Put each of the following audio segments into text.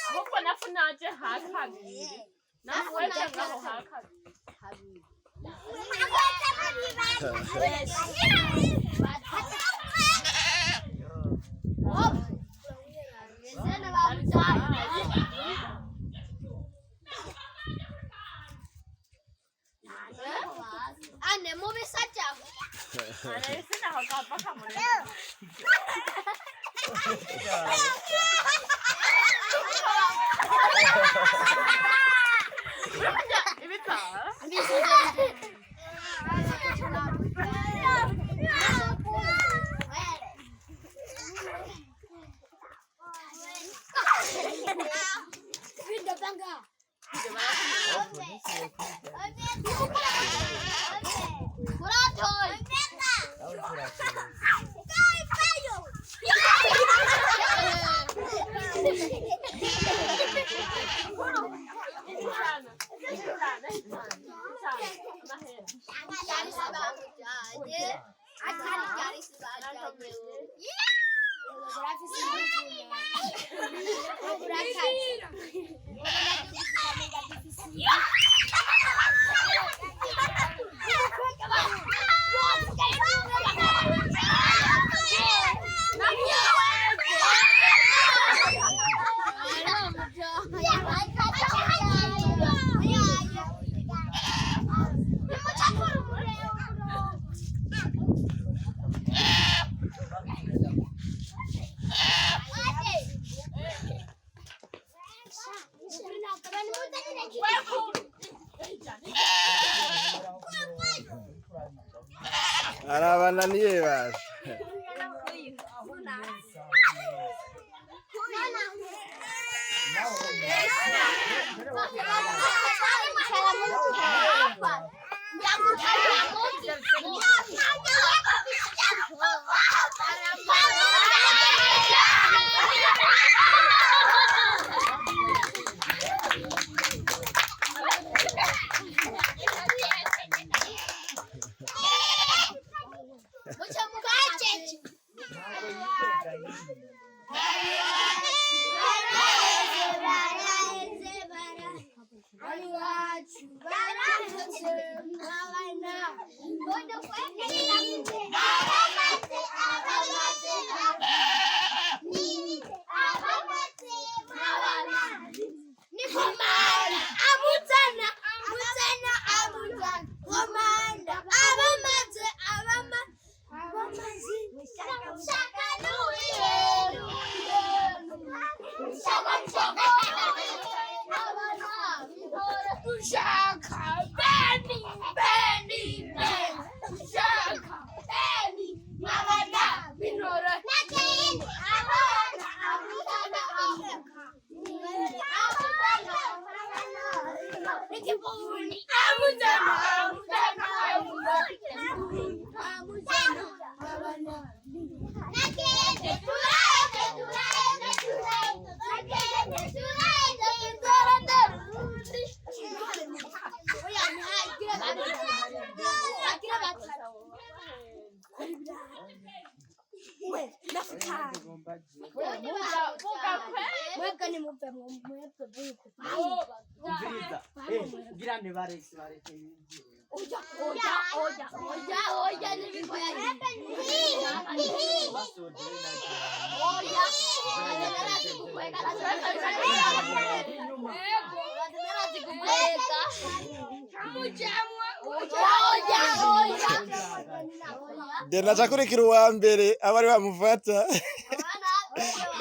Ahubwo nafu naje ha kabiri nafuwete ngaho ha kabiri. Arabananiye baje. Umviriza, kugira ntibareke bareke binjire. Dena akurikira uwa mbere aba ari bamufata.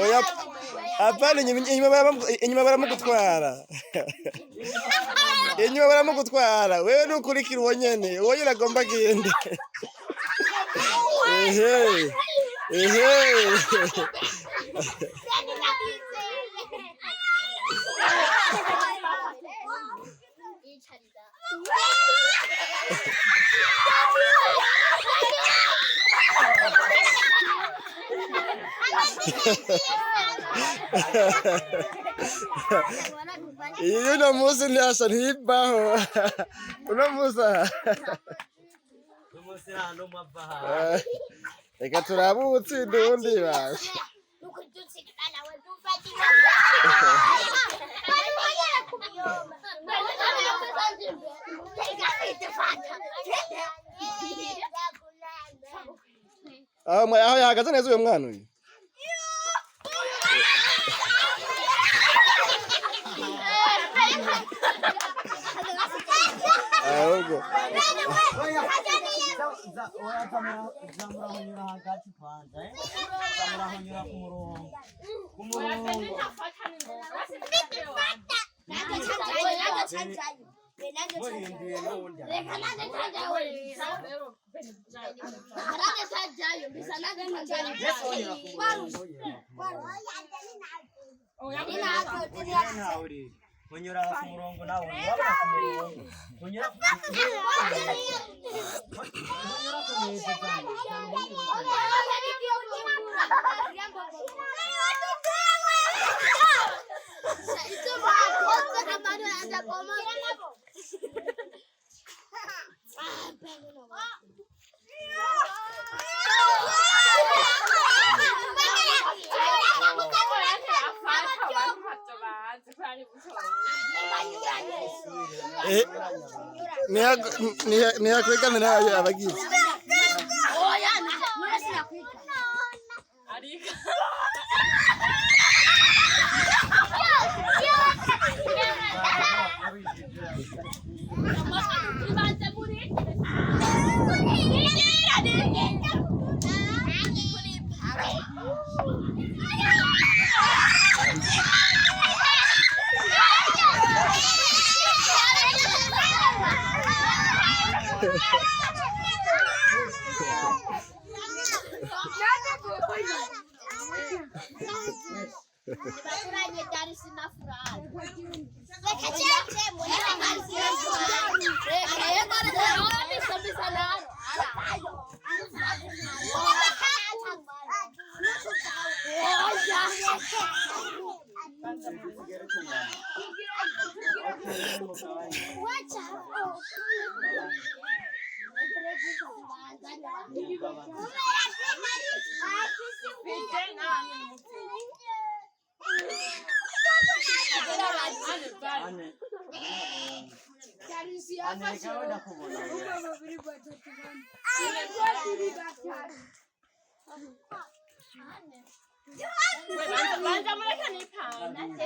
Oya, apana, inyuma, inyuma inyuma baramugutwara, inyuma baramugutwara. Wewe nukurikira uwo nyene, uwo nyene agomba agende. Ehe, ehe. Iyo uno munsi ntiyasha, ntibaho uno munsi aha. Umunsi nta n'umwe ava aha. Reka turabe uwutsinda uwundi basha. Aho aho yahagaze neza uyo mwana uyu. Ahubwo Oya, oya, zamura zamura hagati kwanza, eh? Zamura honyura ku murongo. Ku murongo. Muhinduye n'uwundi. Yesu, honyura ku murongo. Honyura ntawe uri. Honyura ku murongo nawe urabona ku murongo. Honyura ku honyura ku meza zanjye. Eh, ntiyakwegamira abagize. Ariko Ane. Ane, reka wenda kubona. Banza mureke nipange.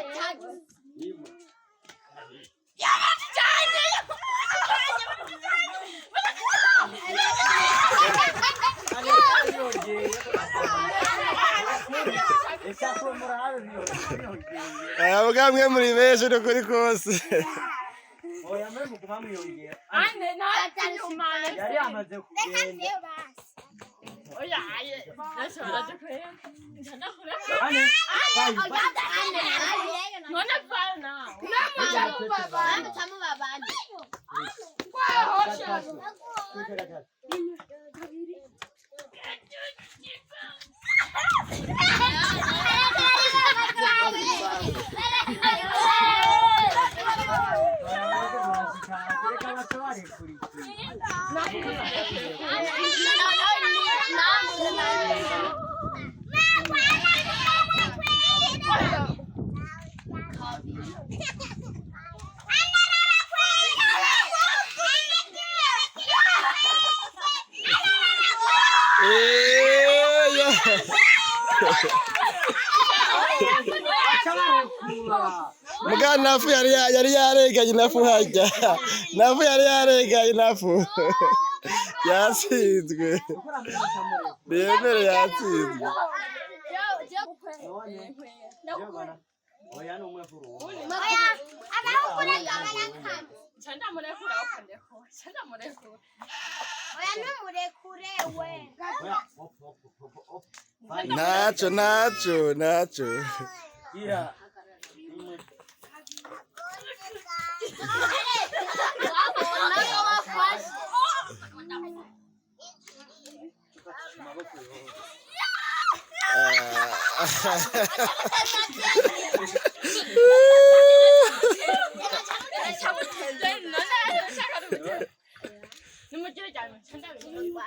Ane, yongeye. Ese ko murabe biyongeye. Aba mwe muri benshi ni ukuri kose. Oya, mwe muguma mwiyongera. Ane nta Yari yamaze kugenda. Oya, aye. Nashobora dukwega. Ndakure. Ane, five. None vana. Gatatu. Kwita gatatu. Barabona murashika. Reka bace barekurikiye. Eh, ya. Muga nafu yari yareganye nafu hajya. Nafu yari yareganye nafu. Yatsinzwe. Niyemere yatsinzwe. Oya ni umwe kuri uwo. Chandamurekura ukandekura. Chandamurekura. Oya, hop hop hop hop. Nacho nacho nacho. Ira. Nimugire cyane chandamurekura.